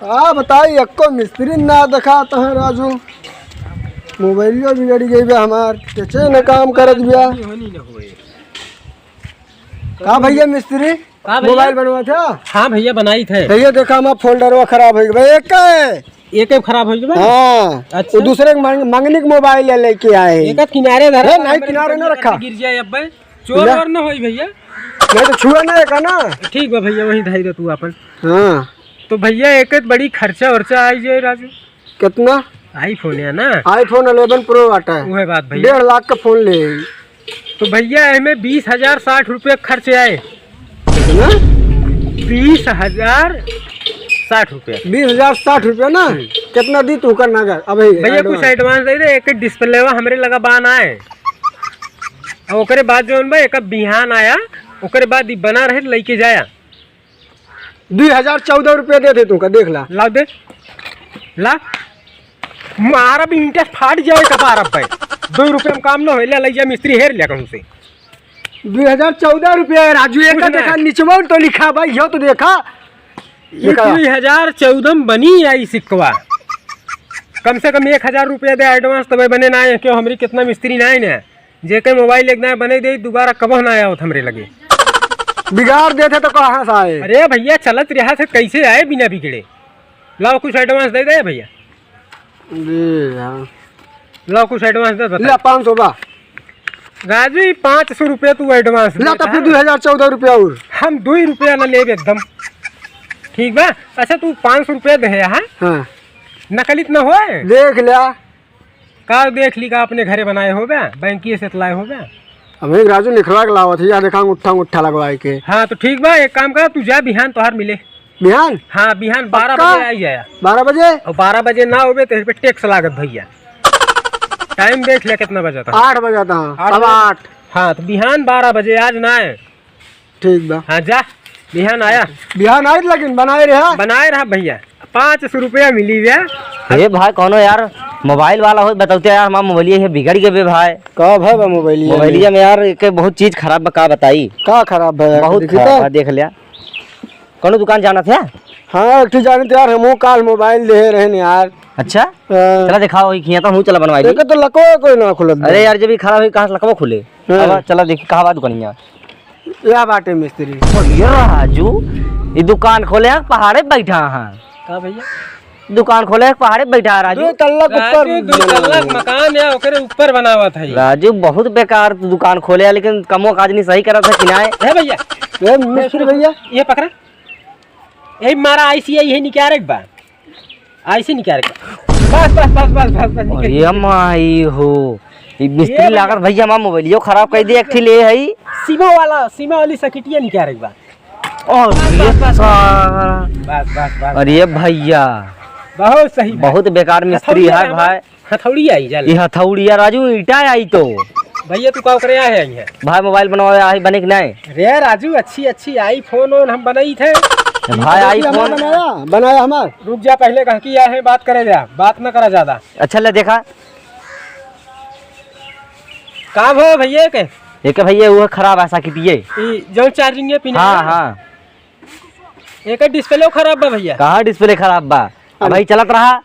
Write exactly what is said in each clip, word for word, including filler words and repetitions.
का बताई, एक्को मिस्त्री ना देखात है राजू। मोबाइलियो बिगड़ गई बा हमार, टचे न काम करत बा। का भैया मिस्त्री, का भैया? मोबाइल बनवा था? हाँ भैया, बनाई थे। भैया देखा, हमार फोल्डरवा खराब हो गया। एक का है? एक ही खराब हो गया? हाँ। अच्छा। वो दूसरे के मांग-, मंगनी के मोबाइल ले लेके आए। एक हाथ किनारे धरा, ए, नहीं, हमरे किनारे ऊपर ना रखा। गिर जाए अब। चोर ना। वोर ना होई भैया। नहीं तो छुआ ना है का ना? ठीक बा भैया, वहीं धई दे तू अपन। हाँ। तो भैया, एक बड़ी खर्चा वर्चा आई जाए राजू। कितना? iPhone है ना? iPhone eleven Pro आता है। वह बात भैया। डेढ़ लाख का फोन ले। तो भैया, एमे बीस हजार साठ रुपया खर्च आए। कितना? बीस हजार साठ रुपया। बीस हजार साठ रुपया ना? हम्म। कितना दी तू का नगद? अबे भैया, advance। कुछ advance दे दे, एक डिस्प्लेवा हमरे लगा बान आए। और ओकरे बाद जौन बा, एक बिहान आया, ओकरे बाद ई बना रहे, लइके जाया। दुई हजार चौदह रुपया दे दे तुमका, देख ला। ला दे, ला। मारब, ईंटे फाट जाए कपार अब भाई। दुई रुपया में काम न होए, ले, ले जा मिस्त्री हेर ले कहूँ से। दुई हजार चौदह रुपया है राजू, एक कुछ देखा ना। निचवा तो लिखा भाई, यो तो देखा। ये देखा। दुई हजार चौदह में बनी आई सिक्कवा। कम से कम एक हजार रुपया दे advance, तबे बने ना आए, क्यों हमरी कितना मिस्त्री ना आए ना। जेके मोबाइल एक दाएं बने दे, दोबारा कबो ना आवत हमरे लगे। बिगाड़ देते तो कहाँ से आए? अरे भैया, चलत रहा थे, कैसे आए बिना बिगड़े? लाओ, कुछ advance दे दे भैया। दे यार। लाओ, कुछ advance दे, बता। ला, पाँच सौ बा। राजू, ई पाँच सौ रुपया तू advance ला, दे, तो फिर हाँ? दुई हजार चौदह रुपया और। हम दुई रुपया ना लेब एकदम। ठीक बा? अच्छा, तू पाँच सौ रुपया दे, हाँ? हाँ। नकली त ना होए? देख लिया। का देख ली का अपने घरे बनाए होबे, बैंकिए से त लाए होबे? अब एक राजू निकलवा के लावत है, यहाँ देखा अंगूठा, अंगूठा लगवाए के। हाँ, तो ठीक बा, एक काम कर, तू जा, बिहान तोहार मिले। बिहान? हाँ, बिहान बारह पक्का? बजे आई जाया। बारह बजे? और बारह बजे ना होबे तो इस पे tax लागत भैया। Time देख ले कितना बजा था। आठ बजा था, आठ सवा बजे? आठ। हाँ, तो बिहान बारह बजे, आज ना है। ठीक बा। हाँ, जा, बिहान आया। बिहान आइत लेकिन बनाए रहा। बनाए रहा भैया, पाँच सौ रुपया मिली बे। हे भाई, कौनो यार मोबाइल वाला हो, बतौते यार, हमार मोबाइलिया ये बिगड़ गए बे भाई। का भा बा मोबाइलिया में? मोबाइलिया में यार, एक बहुत चीज खराब बा, का बताई? का खराब बा यार? बहुत देखी खराब तो। बा, देख लिया। कौनो दुकान जाना था? हाँ, एक ठो जाने थे यार, हमहू काल मोबाइल देहे रहन यार। अच्छा? हाँ। चला दिखाओ, ये खिया तो हमहू चला बनवाई ली। एके तो लकवा कोई ना खुलत बा। अरे यार, जब ये खराब है, कहाँ से लकवा खुले? हाँ। अब चला देखी, कहाँ बा दुकानिया? या बाटे मिस्त्री। ओ, ये राजू, ये दुकान खोले हैं, पहाड़े बैठा है। का भैया? दुकान खोले हैं, पहाड़े बैठा है राजू। दो तल्ला के ऊपर राजू, दो तल्ला के मकान है, ओकरे ऊपर बनावत है। राजू, बहुत बेकार तू दुकान खोले है, लेकिन कमो काज नहीं सही करत है कि नाय? है भैया। ए, मिस्त्री भैया। ये पकड़ा। यही मारा आईसी है, यही निकारे के बा। ऐसे निकाल के। बस, बस, बस, निकल। अरे माई हो, ई मिस्त्री ये लागत भैया हमार मोबाइलियो खराब कर दे, एक ठे ले हई। सिमा वाला, सिमा वाली सकिटिया निकाल के बा। अरे बस, बस, बस। साला। बस, बस, बस, अरे बस, बस। भैया। बहुत सही भाई। बहुत बेकार मिस्त्री है हथौड़िया भाई। हथौड़िया आई, जा ले। ये हथौड़िया राजू, ईंटा आई तो। भैया, तू का करे आए हैं यहाँ? भाई, मोबाइल बनवावे आई, बने कि नहीं? रे राजू, अच्छी, अच्छी iPhone ओन हम बनाई थे। भाई, iPhone बनाया, बनाया हमार। रुक जा, पहले कह की आए हैं, बात करे जा, बात ना करा ज्यादा। अच्छा, ले देखा। का भो भैया के? ये के भैया, वो खराब है, साकिट ये। ई जो charging है, पिन हाँ, है। हाँ। एक display खराब बा भैया। कहाँ display खराब बा? अब भाई, चलत रहा।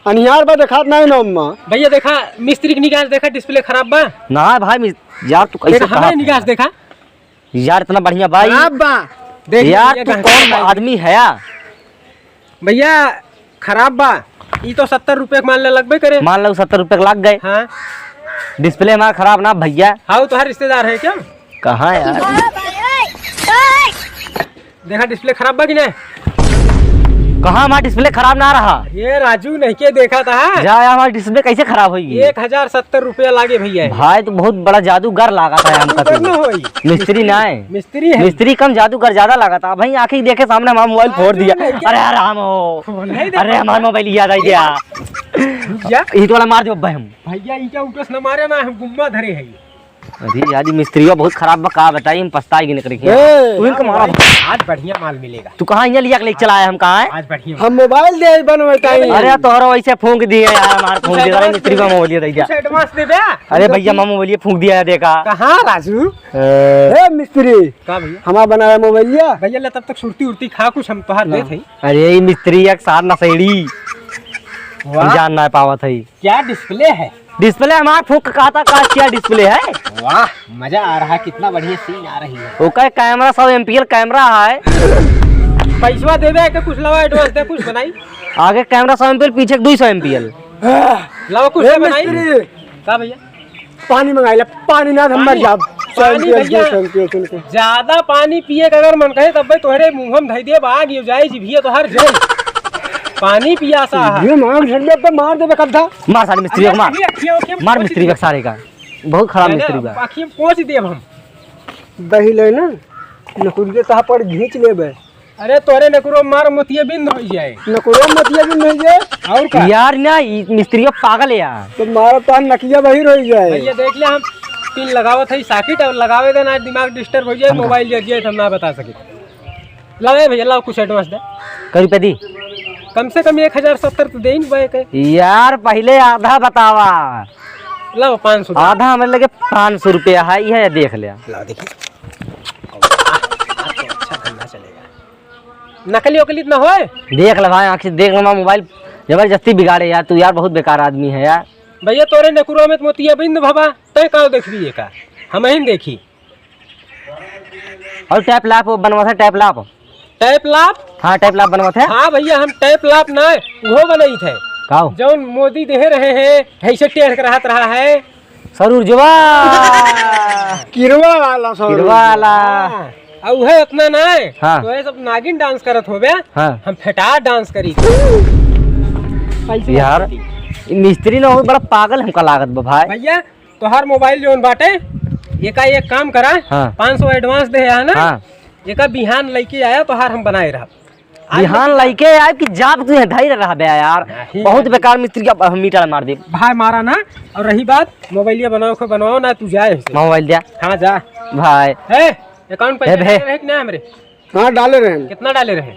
अनियार बा, देखात नाहीं ना अम्मा। भैया देखा, मिस्त्री के निगाह से देखा, display खराब बा। ना भाई, मिस-, यार, तू कैसे देखा, खराब हमें निगाह से है? देखा। यार, इतना बढ़िया भाई। खराब बा। देख यार, भैया, तू कहाँ कौन खराब है? आदमी है यार? भैया, खराब बा। ई तो सत्तर रुपये के मान ले लगबे करे। मान लो, सत्तर रुपये के लग गए। हाँ। Display हमारा खराब ना भैया। हाँ, वो तोहार रिश्तेदार है क्या? कहाँ यार? देखा, display खराब बा कि नहीं? कहाँ हमारा display खराब ना रहा? ये राजू नहीं के देखा था? जा यार, हमारा display कैसे खराब होई? एक हजार सत्तर रुपया लागे भैया। भाई, तो बहुत बड़ा जादूगर लागत है हमका जादूगर तो। ना होई। मिस्त्री ना है। मिस्त्री है। मिस्त्री कम, जादूगर ज्यादा लागत है। भाई, आँखें देखे सामने हमारा मोबाइल फोड़ राजू दिया। नहीं के अरे राम हो। नहीं देखा। अरे, हमारा मोबाइल याद आ गया। रुक जा। ये तो वाला मार दो भाई हम। भैया, ईटा उटस न मारे ना, हम गुम्मा धरे हैं। अरे यार, ये मिस्त्रिया बहुत खराब बा, का बताई, हम पछताई कि निकल के। ए! तू इनका मारा। आज बढ़िया माल मिलेगा। तू कहाँ यहाँ लिया के लेके चला आया, हम कहाँ है? आज बढ़िया। हम मोबाइल दे बनवाई ताई। अरे यार, तोहरा वैसे फूंक दिए यार, हमार फूंक दिया, मिस्त्री का मोबाइल दे दिया। कुछ एडवांस दे बे। अरे भैया, मामू बोलिए फूंक दिया है, देखा। कहाँ राजू? ए। ए मिस्त्री, का भैया? हमार बनाया मोबाइलिया। भैया ले तब तक सुरती उरती खा कुछ हम तोहार देत हई। अरे ई मिस्त्री एक सार नशेड़ी। वाह। हम जान ना पावत हई। क्या डिस्प्ले है? डिस्प्ले हमार फूंक का कहता का क्या डिस्प्ले है? वाह, मजा आ रहा है, कितना बढ़िया सीन आ रही है। ओकर कैमरा सौ एमपीएल कैमरा है। पैसवा देबे के कुछ लवा एडवांस दे कुछ बनाई। आगे कैमरा सौ एमपीएल, पीछे के दुई सौ एमपीएल। लावा कुछ ए बनाई। मिस्त्री। का भैया? पानी मंगाई ला, पानी ना हम मर पानी, जाब। पानी सैंपियन भैया, के, सैंपियन सुन के। ज्यादा पानी पिए के अगर मन कहे तब भाई तोहरे मुंह में धई देब, आग यो जाए जी भैया तोहर जाए। पानी पियासा है। ये मार झंडे पे मार देबे कद्धा। मार साले मिस्त्री को, मार। अखिया, अखिया, अखिया, मार पोंछ मिस्त्री दिया। का सारे का। बहुत खराब मिस्त्री बा। अखिया पोंछ देब हम। दही ले ना, नकुरिया तहा पर घींच लेबे। अरे तोरे नकुरो मार मोतियाबिंद होइ जाए। नकुरो मोतियाबिंद होइ जाए। और का? यार ना, ई मिस्त्रिया पागल है यार। तो मारा तान नकिया बहिर होइ जाए। भैया देख ले, हम पिन लगावत है साकिट और लगावे देना, दिमाग डिस्टर्ब होइ जाए, हम मोबाइल जर जाए तो हम ना बता सके। लाओ ए भैया, लाओ कुछ एडवांस दे। कै रुपया दी? कम से कम एक हजार सत्तर तो दे ही भाई के। यार पहले आधा बतावा। लाओ पाँच सौ। आधा हमरे लगे पाँच सौ रुपया है, यह देख ले। लाओ देखिए। अच्छा धंधा चलेगा। नकली उकली तो ना होए? देख ले भाई, आँख से देख ले, हमार मोबाइल जबरदस्ती बिगाड़े यार, तू यार बहुत बेकार आदमी है यार। भैया तोरे नकुरो में तो मोतियाबिंद भवा, तै का देखबी ये का? हम ही देखी। और टैप लाप वो बनवा था, टैप लाप। टैप लाप? हाँ, टैप लाप बनवा था। हाँ भैया, हम टैप लाप ना, वो बनई थे। का हो? जौन मोदी देहे रहे हैं, ऐसे टेढ़ के रहत रहा है। सरूर जवा। किरवा वाला सरूर। किरवा वाला। हाँ, और उहे उतना ना है। हाँ। तो ये सब नागिन डांस करत होबे। हाँ। हम फेटार डांस करी। पैसे यार, बात ई मिस्त्री ना हो, बड़ा पागल हमका लागत बा भाई। भैया, तोहार मोबाइल जौन बाटे, एका एक काम करा, हाँ। पाँच सौ एडवांस दे है ना, हाँ। एका बिहान लइके आया, तोहार हम बनाए रहब। आज बिहान लेके लइके आए कि जाब तू यहाँ धैर्य रहबे यार। नहीं। बहुत बेकार मिस्त्री का हम मीटर मार दे। भाई मारा ना, और रही बात मोबाइलिया बनाओ को बनवाओ ना, तू जाए हमसे। मोबाइल दिया। हाँ जा। भाई। ए, अकाउंट ए पैसे बे। डाले रहे कि ना हमरे? हाँ डाले रहे। कितना डाले रहे?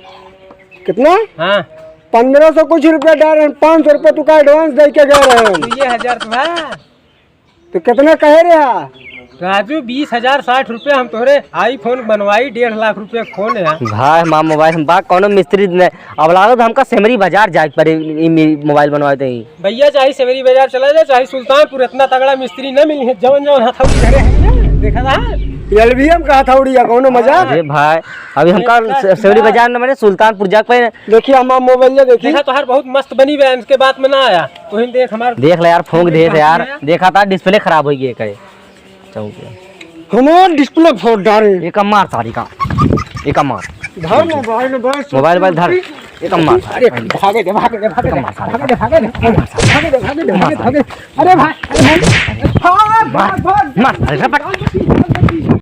कितना? हाँ। पन्द्रह सौ कुछ रुपया डाले रहे, पाँच सौ रुपया तू का एडवांस दे के गए रहे। तो ये हजार तो है। तो कितना कहे रहा? राजू, बीस हजार साठ रुपया हम तोहरे iPhone बनवाई, डेढ़ लाख रुपया फोन है। भाई, हमार मोबाइल हम बा, कौनो मिस्त्री ने, अब लागत हमका सेमरी बाजार जाए के पड़े, ई मी-, मोबाइल बनवाए थे। भैया, चाहे सेमरी बाजार चला जाए, चाहे सुल्तानपुर, इतना तगड़ा मिस्त्री न मिली है, जवन जवन हथौड़ी धरे हैं, देखा था? एलबीएम का हथौड़ी है, कौनो मजाक? अरे भाई, अभी हमका अरे, से-, सेमरी बाजार न बने, सुल्तानपुर जाए के पड़े। देखिए, हमार मोबाइल देखिए। देखा, तोहार बहुत मस्त बनी बे, इसके बात में ना आया। तोहिन देख हमार देख ले यार, फूंक देत है यार। देखा था, डिस्प्ले खराब होइ गई है, कहे। चौंक गया। हमार डिस्प्ले फोड़ डारे। एक मार सारी का। एक मार। धर मोबाइल, मोबाइल। मोबाइल, मोबाइल धर। एक मार। अरे, भागे दे, भागे दे, भागे दे। एक मार सारी भागे दे, भागे दे। भागे दे, भागे दे, भागे दे। अरे भाई, अरे भाई। भाग, भाग, भाग। मार, अरे भाग।